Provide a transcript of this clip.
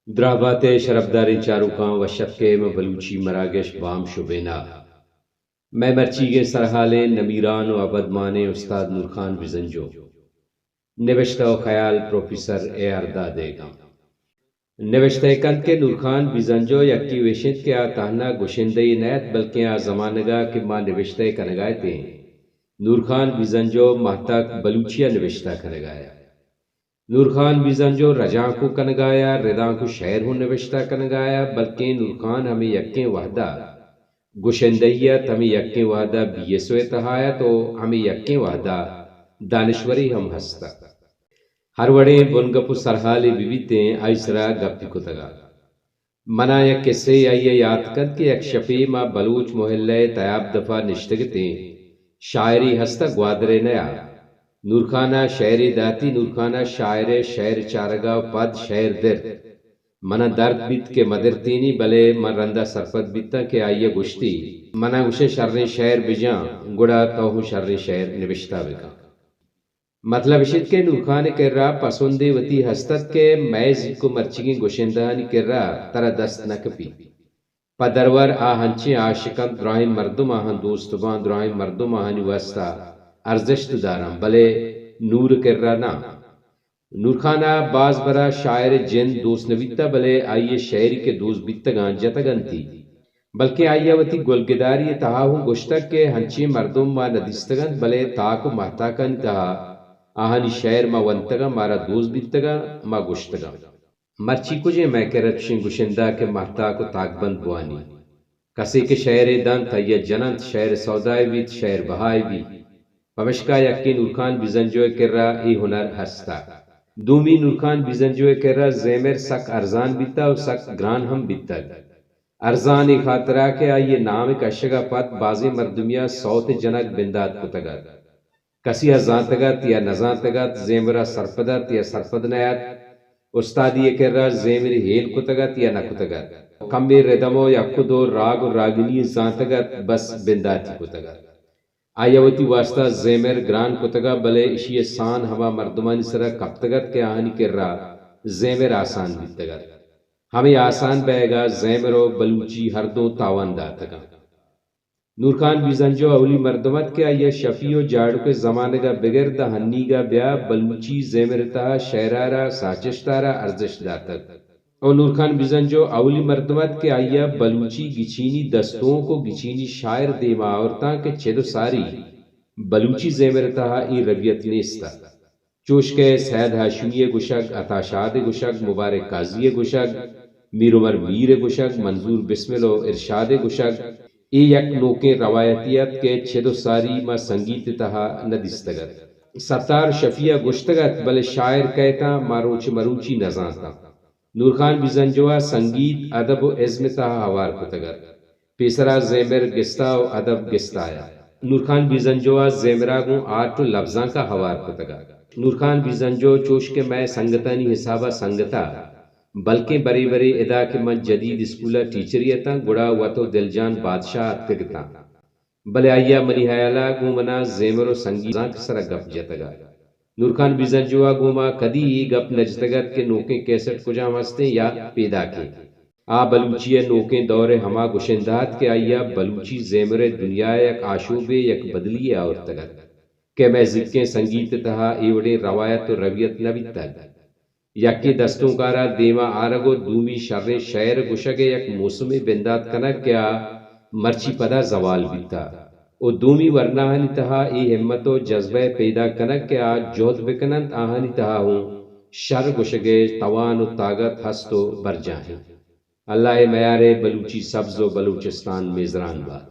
دراہ بات ئے شرپداریں چاروکاں، وش اتک ئے ماں بلوچی مراگش بام شبین ءَ۔ مئے مرچیگیں سرحالیں نمیران ءُ ابدمانیں استاد نورخان بزنجو۔ نبشتہ ءُ خیال پروفیسر اے آر دادئیگاں۔ نبشتہ ئے کنت کہ نورخان بزنجو یکے وش انت کہ آ تہنا گشندہ یے نہ ات، بلکیں آ زمانگ ءَ کہ ما نبشتہ ئے کنگ ءَ اتیں، نورخان بزنجو ماہتاک بلوچی ءَ نبشتہ کنگ ءَ ات۔ نورخان بزنجو رجانکو کنگ ءَ ات، ردانکو شئیر ہوں نبشتہ کنگ ءَ ات، بلکیں نورخان ہمے یکیں وہد ءَ گشندہی ات، ہمے یکیں وہد ءَ بی ایس او ءِ تہا ات ءُ ہمے یکیں وہد ءَ دانشورے ہم ہست ات۔ ہر وڑیں بنگپ ءُ سرحالے بہ بیتیں، آئی سرا گپی کتگ ات۔ منا یک کسہ ئے آئی ءَ یات کنت کہ یک شپے ما بلوچ محلہ ءِ تیاب دپ ءَ نشتگ اتیں، شاعرے ہست ات گوادر ءِ نیا۔ نورخان ءَ شئیرے داتی، نورخان ءَ شاعر ءِ شئیر چارگ ءَ پد شئیر درت۔ منا درد بیت کہ مدرتینی، بلے من رندا سرپد بیتاں کہ آئی ءَ گوشتی، منا گوشئے شریں شئیر بجاں، گڑا تو ہوں شریں شئیر نبشتہ بکن۔ مطلب اش انت کہ نورخان ءِ کرا پسندے وتی ہست ات کہ مئے زیک ءُ مرچیگیں گشندہانی کرا ترا دست نہ کپیت۔ پہ درور آ ہنچیں عاشق انت، دراہیں مردم آہاں دوست باں، دراہیں مردم آہانی واستا ارزشت داراں، بلے نور ءِ کرا نہ۔ نورخان ءَ باز برا شاعر ءِ جند دوست نہ بیتہ، بلے آئی ءِ شئیری کہ دوست بیتگاں جتگ انتی۔ بلکیں آئی ءَ وتی گلگداری ءِ تہا ہوں گوشتگ کہ ہنچیں مردم ما نہ دیستگ انت، بلے تاک ءُ ماہتاکانی تہا آہانی شئیر ما ونتگاں، مارا دوست بیتگاں، ما گوشتگاں۔ مرچی کجیں مئے کرا چشیں گشندہ کہ ماہتاک ءُ تاکبند بوانی؟ کسے کہ شئیرے دنت، آئی ءَ جننت، شئیر ءِ سودائے بیت، شئیر بہائے بیت۔ پمشکا یکے نورخان بزنجو ءِ کرا اے ہنر ہست ات۔ دومی نورخان بزنجو ءِ کرا زیمر سک ارزان بیتہ ءُ سک گران ہم بیتگ۔ ارزان اے خاطرا کہ آئی ءِ نام ءِ کشگ ءَ پد بازیں مردمے ءَ سوت ءِ جنگ بندات کتگ ات۔ کسے ءَ زانتگ ات یا نہ زانتگ ات، زیمر ءَ سرپد ات یا سرپد نہ ات، استادی ءِ کرا زیمرے ہیل کتگ ات یا نہ کتگ ات۔ کمے ردم ءُ یک ءُ دو راگ ءُ راگنی زانتگ ات، بس بنداتی کتگ ات۔ آئی ءَ وتی واستا زیمر گران کتگ ات، بلے اشی ءِ سان ہما مردمانی سرا کپتگ ات کہ آہانی کرا زیمر آسان بیتگ ات۔ ہمے آسان بئیگ ءَ زیمر ءُ بلوچی ہر دو تاوان داتگ انت۔ نورخان بزنجو اولی مردم ات کہ آئی ءَ شپی ءُ جاڑک ءِ زمانگ ءَ بگر داں ہنیگ ءَ بیا بلوچی زیمر ءِ تہا شئیر ءَ را، ساچشت ءَ را ارزشت داتگ۔ ءُ نورخان بزنجو اولی مردم ات کہ آئی ءَ بلوچی گچینی دستونک ءُ گچینی شاعر دیما آورتاں کہ چد ءُ ساری بلوچی زیمر ءِ تہا اے ربیت نیست ات۔ چوش کہ سید ہاشمی ءِ گوشگ، عطا شاد ءِ گوشگ، مبارک قاضی ءِ گوشگ، میر عمر میر ءِ گوشگ، منظور بسمل ءُ ارشاد ءِ گوشگ، اے یک نوکیں روایتے ات کہ چد ءُ ساری ما سنگیت ءِ تہا نہ دیستگ ات۔ ستار ءُ شفیع ءَ گوشتگ ات، بلے شاعر کئے اتاں ما روچ مروچی نہ زانتاں۔ نورخان بزنجو ءَ سنگیت، ادب ءُ ازم ءِ تہا ہوار کتگ ات۔ پیسرا زیمر گستا ءُ ادب گستا ات۔ نورخان بزنجو ءَ زیمرا گوں آرٹ ءُ لبزانک ءَ ہوار کتگ ات۔ نورخان بزنجو چوش کہ مئے سنگتانی حساب ءَ سنگت ات، بلکیں برے برے ادا کہ من جدید اسکول ءَ ٹیچرے اتاں، گڑا وت ءُ دلجان بادشاہ اتکگ اتاں۔ بلے آئی ءَ منی ہیال ءَ گوں منا زیمر ءُ سنگیت ءِ سرا گپ جتگ ات۔ نورخان بزنجو ءَ گوں ما کدی اے گپ نہ جتگ ات کہ نوکیں کیسٹ کجام ہستیں یا پیداکیں۔ آ بلوچی ءِ نوکیں دور ءِ ہما گشندہ ات کہ آئی ءَ بلوچی زیمر ءِ دنیا ءَ یک آشوبے، یک بدلی یے آورتگ ات کہ مئے زیکیں سنگیت ءِ تہا اے وڑیں روایت ءُ ربیت نہ بیتگ۔ یکے دستونک ءَ را دیما آرگ ءُ دومی شریں شئیر گوشگ ءِ یک موسمے بندات کنگ کہ آ مرچی پدا زوال بیتہ ءُ دومی ورناہانی تہا اے ہمت ءُ جذبہ ءِ پیداک کنگ کہ آ جہد بکن انت، آہانی تہا ہوں شر گوشگ ءِ توان ءُ تاگت ہست ءُ برجاہ انت۔ اللہ ءِ میار ءَ بلوچی سبز ءُ بلوچستان میزران بات۔